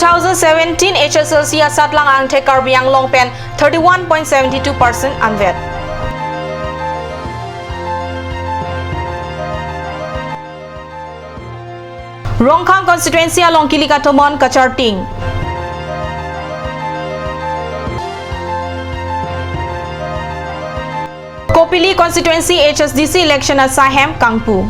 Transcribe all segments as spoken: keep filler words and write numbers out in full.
Two thousand seventeen H S L C asatlang angthek Karbi Anglong pen thirty-one point seventy-two percent anvet. Rongkhang constituency along kilik atomon kacharting. Kopili constituency H S D C election asai hem kangpu.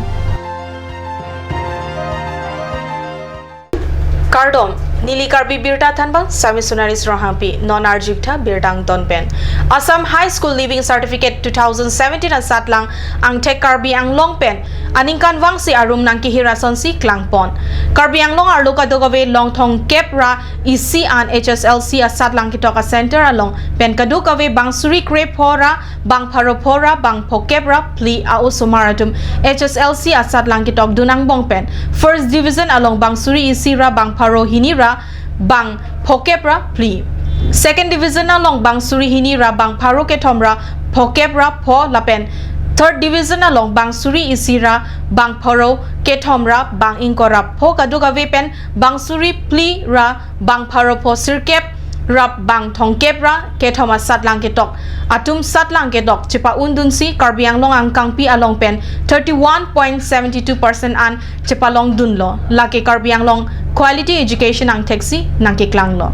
Kardom, neli Karbi Birta thanbang, Sami Sunaris Ronghangpi, non arjutha birta angton pen. Assam High School Leaving Certificate two thousand seventeen asatlang angthek Karbi Anglong pen aningkanvangsi arum nangkehir asonsi klangpon. Karbi Anglong arlo kadokave long thomkep ra isi an H S L C asatlang ketok a-center along pen kadokave bang suri krepho ra bang pharo pho ra bang phokep ra phli a-osomar atum H S L C asatlang ketokdun angbong pen first division along bang suri isi ra bang pharo hini ra bang phokep ra phli. Second division along bang suri hini ra bang pharo kethom ra phokep ra pho lapen third division along bang suri isi ra bang pharo kethom ra bang ingkoi ra pho kadokave pen bang suri phli ra bang pharo pho sirkep ra bang thomkep ra kethom asatlang ketok atum satlang ketok chepa-undunsi Karbi Anglong angkangpi along pen thirty-one point seventy-two percent an chepalongdunlo. Lake Karbi Anglong quality education angtheksi nangkeklanglo.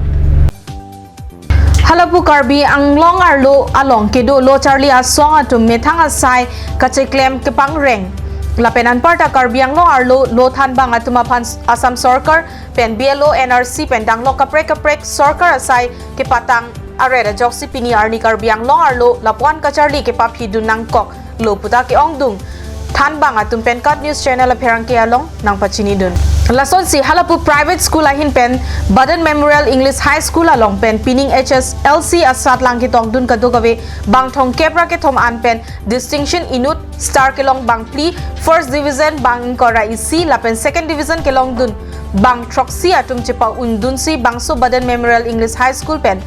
Halapu Karbi Anglong arlo along kedo lo charli asong atum methang asai kacheklem kepangreng. Lapen anparta Karbi Anglong arlo lo thanbang atum aphan Assam Sorkar pen B L O, N R C pen danglok kaprek kaprek sorkar asai kepatang aret ajoksi pini arni Karbi Anglong arlo lapuan kacharli kepaphidun nangkoklo puta ke-ongdung thanbang atum pen Kat News Channel apherangke along nangpachinidun. Lasonsi halapu private school ahin pen Baden Memorial English High School along pen pining H S L C asatlang ketokdun kadokave bang thomkep ra kethom an pen distinction inut star kelong bang phli, first division bang ingkoi ra isi lapen second division kelongdun bang throksi atum chepa-undunsi bangso Baden Memorial English High School pen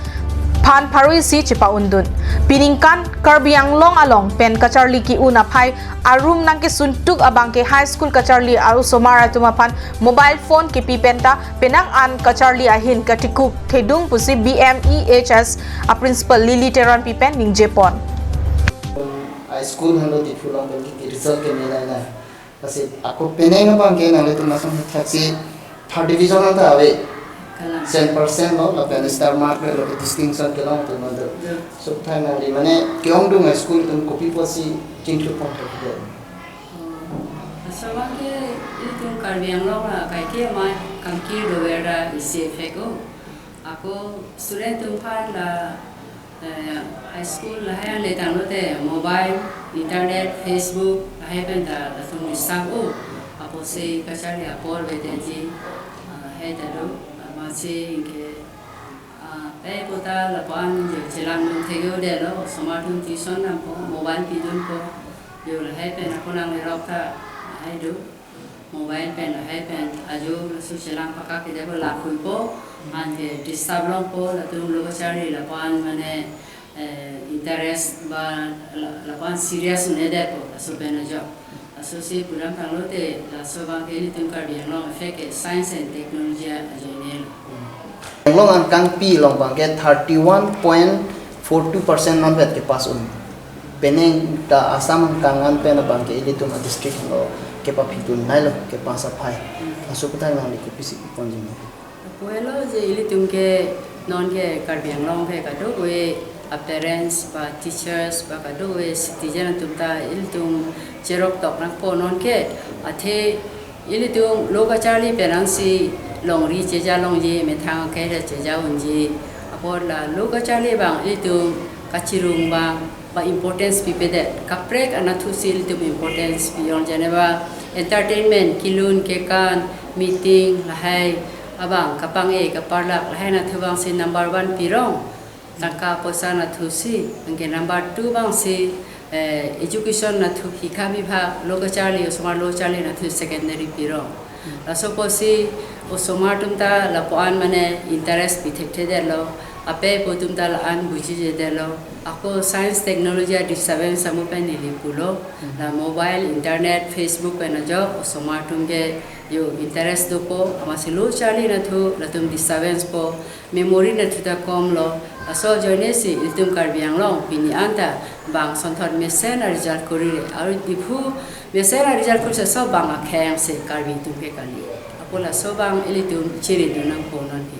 phan pharo isi chepa-undun. Piningkan Karbi Anglong along pen kacharli ke-un aphai arum nangkesuntuk abangke high school kacharli a-osomar atum aphan mobile phone kepi penta penang an kacharli ahin katikup thedung pusi B M E H S a-principal Lily Teronpi pen ningjepon. High school halo Diphu along pen ke result keme lailai. Lasi ako penang abangke nanglitum lason thaksi third division anta ave. Kalang. Cent percent lo, lapen star mark lo, lapen distinction kelong atum anta. Ya. So, thai nangli mane ke-ongdung high school atum kopi pusi chingthupon thak dia. Oh, laso abangke ilitum Karbi Anglong la kaike amei kangkir dover ra isi effect o. Ako student atum aphan la, eh, high school lahai anle tanglote mobile, internet, Facebook lahai pen ta latum disturb o. Apotsi kacharli apor veteji, ah, hai ta do, ah, masi anke, ah, eh, kota lapuan je chelang nung thegeo de lo, osomar atum tuition dampo, mobile pidunpo, yo lahai pen ako nanglerok ta lahai do. Mobile pen lahai pen ajo laso chelang pakak kede ko lakhuipo, anke disturb longpo, latum lo kacharli lapuan mane, eh, interest ba la-, lapuan serious un-edepo, laso pen ajo. Lasosi pudam tanglote, laso abangke ilitum Karbi Anglong effect ke science and technology ajoinelo. Anglong angkangpi along abangke thirty-one point four two percent manvet kepass un. Penang ta Assam angkang an pen abangke ilitum a-district lo kepaphidun nailo, kepass aphai. Laso aputhak nangli kopisi ponji ma? Puelo je ilitum ke nonke Karbi Anglong ke kadokave a-parents ba teachers ba kadokave citizen atum ta ilitum cherok tok nangpo nonke athe ilitum lo kacharli penangsi longri cheja longji, methang ke cheja unji. Apor la lo kacharli abang ilitum kachirung abang ba importance pipedet. Kaprek anatthu si ilitum importance pi-ong, jeneba entertainment, kelun kekan, meeting lahai abang kapang-e kaparlak lahai anatthu abangsi number one pirong. Tangka poisa anatthu si, anke number two abangsi, eh, education anatthu, hikha bibhag, lo kacharli, osomar lo charli anatthu secondary pirong. Laso apotsi osomar atum ta lapuan mane interest pi thekthedetlo. Ape pu atum ta la-an buji jedetlo. Ako science technology a disturbance amo pen neli pulo. La mobile, internet, Facebook pen ajok osomar atum ke yo interest dopo, amatsi lo charli nathu latum disturbance po, memory nathu ta komlo. Laso ajoine si ilitum Karbi Anglong pini anta bang sonthot mesen a result korire. Aru iphu mesen a result kori, laso bang akheng si Karbi atum ke kali. Ako laso bang ilitum chiri dun nangpo non ke.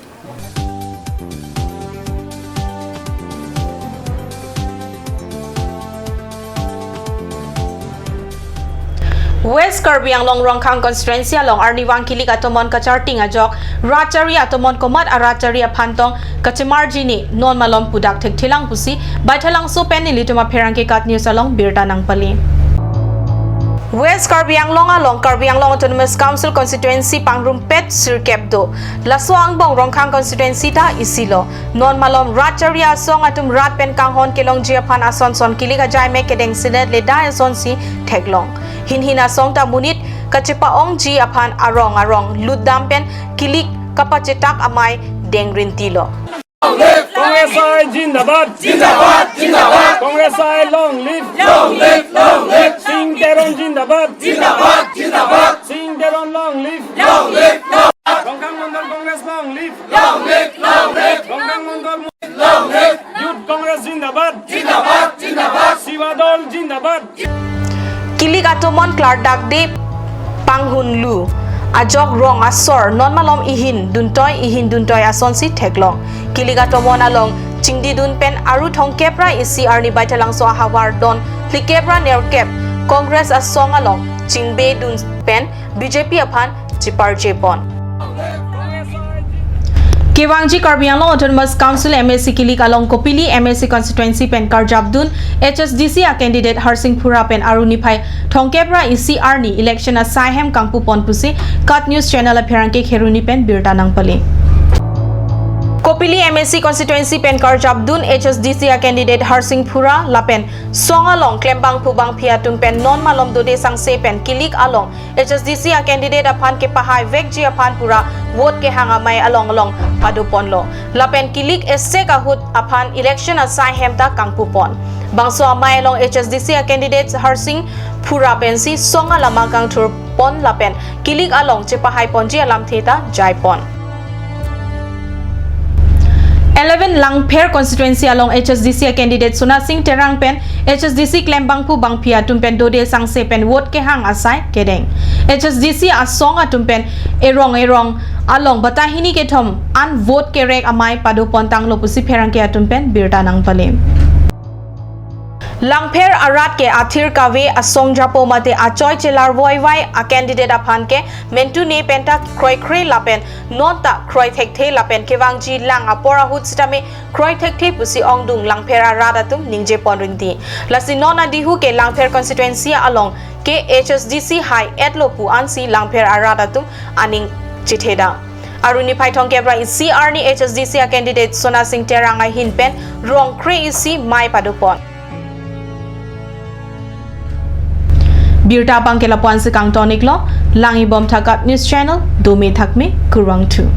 West Karbi Anglong Rongkhang constituency along arnivang kilik atomon kacharting ajok rat chari atomon komat arat chari aphan tong kachemarjine non malom pudak thekthelang pusi Baithalangso pen nelitum apherangke KAT News along birta nangpali. West Karbi Anglong along Karbi Anglong Autonomous Council constituency pangrumpet sirkep do. Laso angbong Rongkhang constituency ta isilo. Non malom rat chari asong atum rat pen kanghon kelongji aphan ason son kilik ajai me kedeng sinet ledai ason si theklong. Hinhin asong ta monit kachepa-ongji aphan arong arong lutdam pen kilik kapachetak amei deng rintilo. Congress I zindabad. Zindabad, zindabad. Congress I long live. Long live, long live. Singh Teron zindabad. Zindabad, zindabad. Singh Teron long live. Long live, long live. Rongkhang Mandal Congress long live. Long live, long live. Rongkhang Mandal long live. Youth Congress zindabad. Zindabad, zindabad. Seva Dol zindabad. Kilik atomon klardak de panghunlu ajok rong asor non malom ihin duntoi ihin duntoi ason si theklong. Kilik atomon along chingdidun pen aru thomkep ra isi arni Baithalangso ahavar don phlikep ra nerkep Congress asong along chingbedun pen BJP aphan chiparjepon. Kevangji Karbi Anglong Autonomous Council MAC kilik along Kopili MAC constituency pen karjapdun HSDC a candidate Harsing Phura pen aru niphai thomkep ra isi arni election asai hem kangpupon pusi KAT News Channel apherangke Kheroni pen birta nangpali. Kopili MAC constituency pen karjapdun HSDC a candidate Harsing Phura lapen song along klembangphu bangphi atum pen non malom dode sangse pen kilik along HSDC a candidate aphan kepahai vekji aphan pura vote kehang amei along along padoponlo. Lapen kilik esek ahut aphan election asai hem ta kangpupon. Bangso amei along HSDC a candidate Harsing Phura pensi song alama kangthurpon lapen kilik along chepahaiponji alamthe ta jaipon. Eleven Langpher constituency along HSDC a candidate Sona Singh Terang pen HSDC klembangphu bangphi atum pen dode sangse pen vote kehang asai kedeng. HSDC asong atum pen erong erong along batahini kethom an vote kerek amei padopon tanglo pusi pherangke atum pen birta nangpali. Langpher arat ke athir kave asong japo mate achoi chelar voivai a candidate aphan ke mentune penta kroikre lapen non ta kroi thekthe lapen kevangji lang apor ahut sitame kroi thekthe pusi ongdung Langpher arat atum ningjepon rinti. Lasi non adihu ke Langpher constituency along ke HSDC hai etlo pu ansi Langpher arat atum aning chetheda. Aru niphai thomkep ra isi arni HSDC a candidate Sona Singh Terang ahin pen rong kre isi mei padopon. Birta abang ke lapu-an si kangtoniklo, lang-ibom tha KAT News Channel, dome thakme, kurvangthu.